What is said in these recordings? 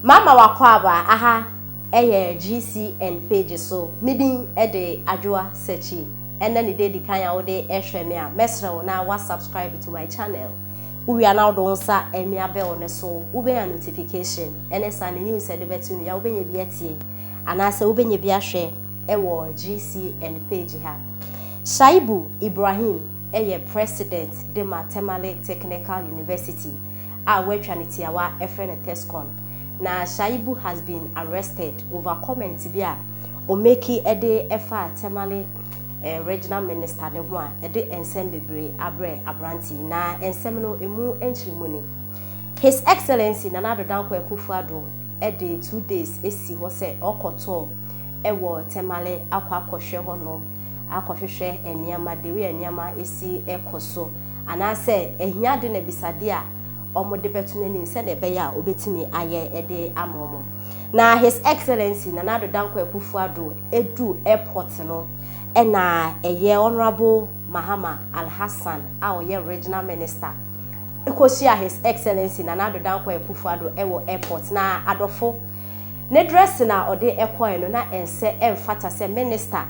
Mama w'akwaaba aha yɛ GCN page so me din de Adwoa Sekyi ɛnɛ ne da edi kan a wode rehwɛ me a mɛsrɛ wo na wa subscribe to my channel wo wie a na wode wo nsa amia bell no so wobɛnya notification ɛne saa ne news ɛde bɛto nua wobɛnya bi atie anaasɛ wobɛnya bi ahwɛ ɛwɔ GCN page ha. Shaibu Ibrahim yɛ president de ma Tamale Technical University a wɔatwa no tiawa frɛ no TESCON. Na Shaibu has been arrested over comment bi a ɔmeki de faa Tamale Regional Minister no ho a ɛde nsɛm bebree abrɛ aberante yi. Na nsɛm no ɛmu nkyeremu ni. His Excellency Nana Addo Dankwa Akufo-Addo de 2 days si hɔ sɛ ɔrekɔ wɔ Tamale akɔ akɔhwɛ hɔnom akɔhwehwɛ nneɛma, the way nneɛma si kɔ so anaasɛ ahiade na abisadeɛ a wɔde bɛto n'anim sɛdeɛ ɛbɛyɛ a obɛtumi ayɛ de ama wɔn. Na His Excellency Nana Addo Dankwa Akufo-Addo edu airport no, ɛna ɛyɛ Honourable Mahama Alhassan a ɔyɛ Regional Minister ekɔhyia His Excellency Nana Addo Dankwa Akufo-Addo ɛwɔ airport. Na adɔfo, ne dress na ɔde ɛkɔɛ no na ɛnsɛ ɛmfata sɛ minister,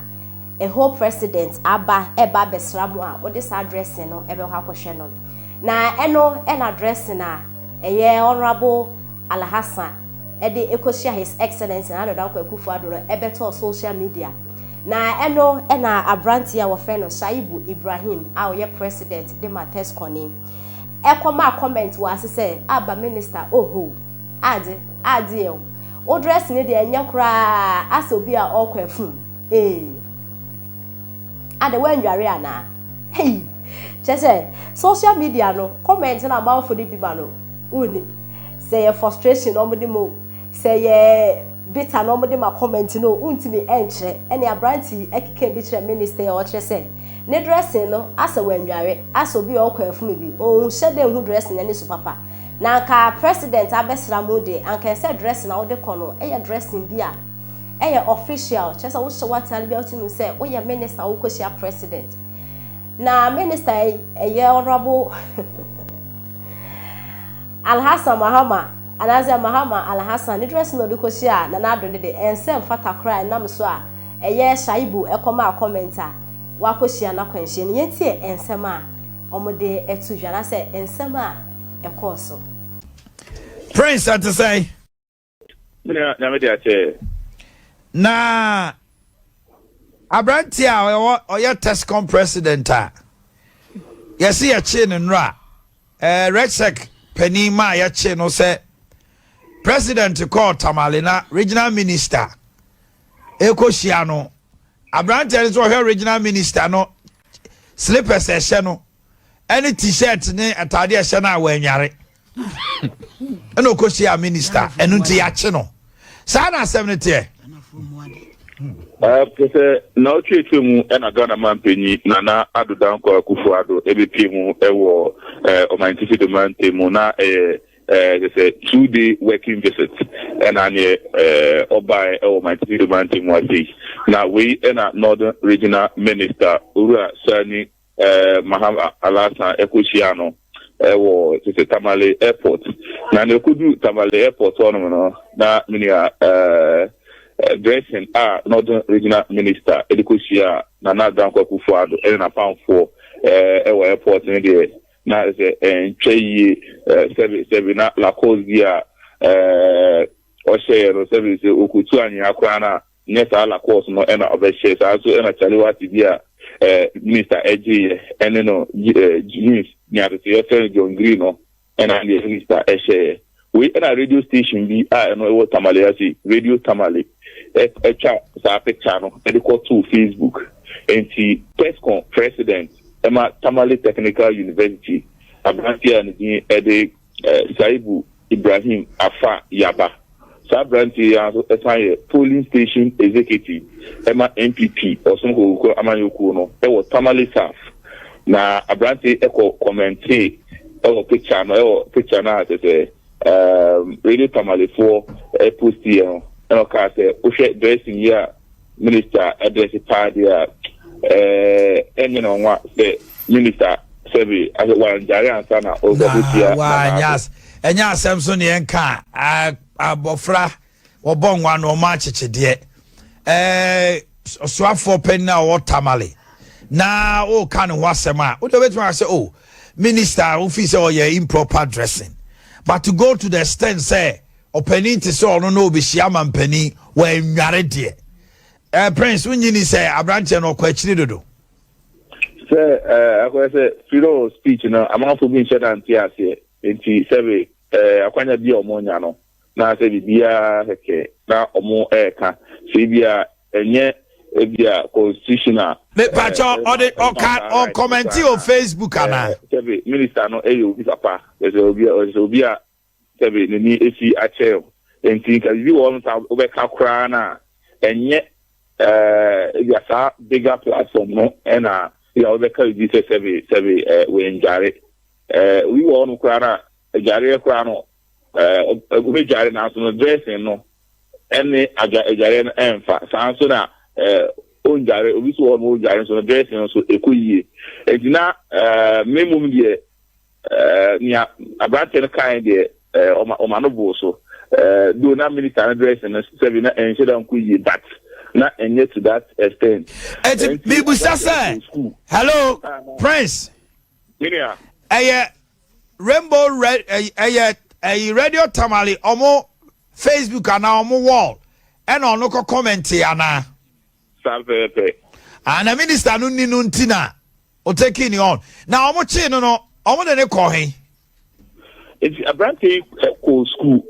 a whole president aba ɛba abɛsra mu a ɔde saa dressing no ɛbɛkɔ akɔhwɛ no. Na ɛno ɛna dressing a ɛyɛ Honourable Alhassan ɛde ekɔhyia His Excellency Nana Addo Dankwa Akufo-Addo no ɛbɛtɔɔ social media. Na ɛno ɛna aberanteɛ a wɔfrɛ no Shaibu Ibrahim a ɔyɛ president de ma TESCON ɛkɔma comment wɔ ase sɛ, aba minister, oho, ade ade yɛ o, dress ne deɛ ɛnyɛ koraa, asɛ obi a ɔrekɔ afum ee ade wɔandware anaa. Hey, kyerɛ sɛ social media no, comment na amanfo de bi ma no, wonni sɛ yɛ frustration na wɔde ma o, sɛ yɛ bitter na wɔde ma comment no, wontumi ɛnkyerɛ. Ɛne aberante yi ɛkeka bi kyerɛ minister a ɔkyerɛ sɛ ne dressing no asɛ wɔandware, asɛ obi a ɔkɔ afum bi, ɔnhyɛ dɛ nhu dressing n'ani so papa. Na anka president abɛsra mu de, anka ɛsɛ dressing a wode kɔ no ɛyɛ dressing bi a ɛyɛ official, kyerɛ sɛ wohyɛ w'ataade bi a wotumi sɛ woyɛ minister a wokɔhyia president. Na minister yi, ɛyɛ Honourable Alhassan Mahama anaasɛ Mahama Alhassan, ne dressing na ɔde kɔhyia Nana Addo ne de ɛnsɛ mfata koraa. Ɛnam so a ɛyɛ Shaibu ɛkɔma comment a wakɔhyia n'akwanhyia no. Yɛntie nsɛm a wɔde ɛto dwa anaasɛ nsɛm a ɛkɔɔ so. Prince, ɛte sɛn? Nyame de akyɛ. Na aberanteɛ a ɔyɛ ɔyɛ TESCON president a yɛsi yɛkye ne nnora, REGSEC panin ma a yɛkye no sɛ president kɔɔ Tamale na regional minister ekɔhyia no, aberanteɛ no nso ɔhwɛ regional minister no slippers ɛhyɛ no ɛne T-shirt ne ataade ɛhyɛ no a wɔanyare ɛna ɔkɔhyia minister. Ɛno nti yɛakye no. Saa na asɛm no teɛ. Pɛ sɛ na ɔtweetwe mu ɛna Ghana man panyin Nana Addo Dankwa Akufo Addo ɛbɛpie mu ɛwɔ ɔman tifi do mante mu, na ɛyɛ sɛ 2-day working visit ɛna neɛ ɔbaeɛ ɛwɔ ɔman tifi do mante mu ase yi. Na wei ɛna Northern Regional Minister Owura Sani Mahama Alhassan ɛkɔhyia no ɛwɔ sɛ Tamale Airport. Na ne ɛkɔdu Tamale Airport hɔnom no, na menua, dressing a Northern Regional Minister ɛde kɔhyia Nana Dankwa Akufo Addo ɛne n'apamfoɔ ɛwɔ airport no deɛ, na sɛ ɛntwa yie. Sɛbi sɛbi, na Lacoste bi a ɔhyɛɛ no, sɛbi sɛ okutu anwea koraa na nyɛ saa Lacoste no ɛna ɔbɛhyɛ saa nso. Ɛna kyale bi a minister ɛgyeeɛ ɛne no jeans ne atete yɛfrɛ no John Green no ɛna deɛ minister ɛhyɛɛ. Wei ɛna radio station bi a ɛno ɛwɔ Tamale ase, Radio Tamale, ɛtwa saa picture no ɛde kɔtoo Facebook. Nti TESCON president ɛma Tamale Technical University, aberanteɛ a ne din ɛde Saibu Ibrahim Afa Yaba, saa aberanteɛ yi nso ɛsan yɛ polling station executive ɛma NPP ɔsom kokoko amanyɔkuo no ɛwɔ Tamale South, na aberanteɛ ɛkɔ comment ɛwɔ picture no, ɛwɔ picture no a kyerɛ sɛ Radio Tamalefoɔ ɛpost yɛ no, ɛna ɔkaa sɛ wohwɛ dressing yi a minister ɛdress paa deɛ a, ɛnyɛ na ɔnwa sɛ minister sɛbi asɛ wangyare ansa na ɔkɔkɔhyia. Ɛnyɛ asɛm so ne yɛnka. Abɔfra wɔbɔ nwa no ɔmo akyekyedeɛ, ɔsoafoɔ panyin a ɔwɔ Tamale na ɔreka ne ho asɛm a wode wobɛtumi aka sɛ, oh, minister wofi sɛ ɔyɛ improper dressing, but to go to the extent sɛ ɔpanin te sɛ ɔno na ɔbɛhyia ama mpanin wɔanware deɛ, Prince, wonyini sɛ aberanteɛ no ɔkɔ akyiri dodo. Sɛ akɔyɛ sɛ freedom of speech no, amanfo bi nhyɛ da nte aseɛ, nti sɛbe akwanya bi a ɔmo nya no na sɛ biribiara kɛkɛ na ɔmo ɛɛka sɛ ebi a ɛnyɛ ebi a constitutional. Mepakyɛ, ɔde ɔka ɔcomment wɔ Facebook anaa? Sɛbe minister no ɛyɛ obi papa, ɛsɛ obi a ɛsɛ obi a sɛbe n'ani esi akyɛw, nti nka biribi wɔ hɔ no wobɛka koraa na ɛnyɛ ebi a saa bigger platform no ɛna ebi a wobɛka biribi sɛ sɛbe wɔndware. Obi wɔ hɔ no koraa na adwareɛ koraa no, wobɛdware, nanso no dressing no ɛne adwareɛ no ɛmfa saa nso na ɔndware. Obi so wɔ hɔ no ɔndware nso no dressing no nso ɛkɔ yie. Eti na mmemmom deɛ, nea aberanteɛ no kan deɛ, ɔma no boo so do na minister no dressing no sɛbi na ɛnhyɛ da nkɔ yie, but na ɛnyɛ to that extent. Eti mibusa sɛ, hello, Prince. Minia. Ɛyɛ Rainbow Red, ɛyɛ Radio Tamale ɔmo Facebook anaa ɔmo wall ɛna ɔno kɔ comment anaa? Saa pɛpɛ. Ana minister no ni no nti na o take ni on na ɔmo kyee no, ɔmo de ne kɔ he? Nti aberanteɛ yi kɔ school,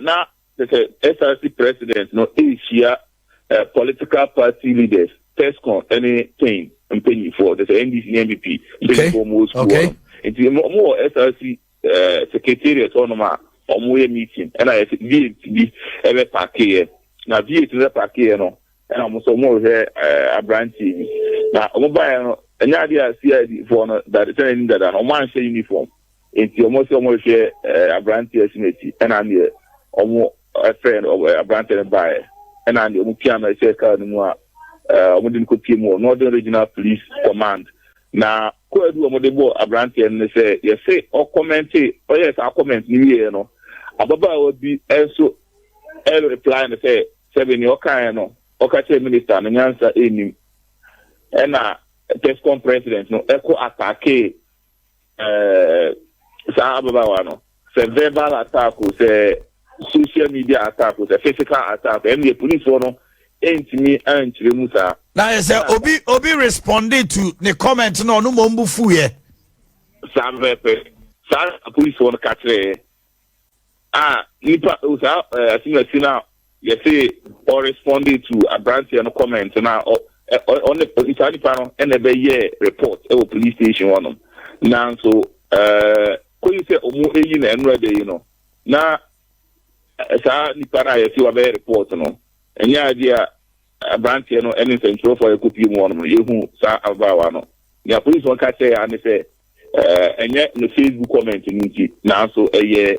na sɛ SRC president no ehyia political party leaders, TESCON ɛne TEIN mpanyinfoɔ, te sɛ NDC ne NPP mpanyinfoɔ mu wɔ school hɔ. Nti ɔmo wɔ SRC secretariat hɔnom a ɔmo yɛ meeting, ɛna yɛ V8 bi ɛbɛ park yɛ, na V8 no bɛ park yɛ no, ɛna ɔmo nso ɔmo rehwɛ aberanteɛ bi. Na ɔmo baeɛ no, ɛnyɛ adeɛ a CID foɔ no dade sɛ n'anim dada no, ɔmo anhyɛ uniform, nti ɔmo sɛ ɔmo rehwɛ aberanteɛ si n'akyi, ɛna deɛ ɔmo ɛfrɛ no, aberanteɛ no baeɛ, ɛna deɛ ɔmo pia no ɛhyɛ kaa no mu a ɔmo de no kɔ pie mu wɔ Northern Regional Police Command. Na kɔɔdu ɔmo de bɔ aberanteɛ no sɛ yɛsɛ ɔcomment, ɔyɛ saa comment no wie no, ababaawa bi nso ɛreply no sɛ sɛbi nea ɔkaeɛ no, ɔka kyerɛ minister no nyansa ɛnim, ɛna TESCON president no ɛkɔ attack saa ababaawa no, sɛ verbal attack o, sɛ social media attack o, sɛ physical attack, ɛno yɛ policefoɔ no ɛntumi ankyerɛ mu saa. Na yɛ sɛ obi responded to ne comment na ɔno mo mbu fu yɛ. Saa pɛpɛ, saa policefoɔ no ka kyerɛ a nipa saa asimasi no a yɛsɛ ɔresponded to aberanteɛ no comment na ɔ ɔne saa nipa no ɛna ɛbɛyɛ report ɛwɔ police station hɔnom. Nanso koyi sɛ ɔmo eyi na ɛnura de yi no na saa nipa no a yɛsi wabɛyɛ report no, ɛnyɛ adeɛ a aberanteɛ no ɛne nsɛntwerɛfoɔ a yɛkɔ pie mu hɔnom no yɛhu saa ababaawa no. Nea police wɔn ka kyerɛ yɛ ane sɛ ɛnyɛ no Facebook comment no nti, nanso ɛyɛ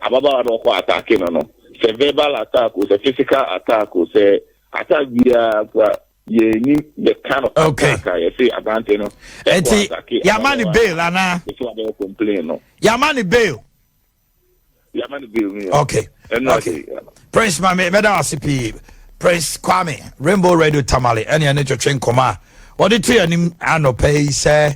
ababaawa no ɔkɔ attack no, sɛ verbal attack o, sɛ physical attack o, sɛ attack biara mpo a, yɛnim the kind of attack a yɛsɛ aberante no. Eti yama ne bail anaa? Yɛsɛ wabɛyɛ complain no. Yama ne bail? Yama ne bail mi. Okay, Prince Mame, mɛda ase pii. Prince Kwame, Rainbow Radio Tamale, ɛne twetwe nkɔmɔ a wɔde to yɛn anim anɔpɛ yi sɛ.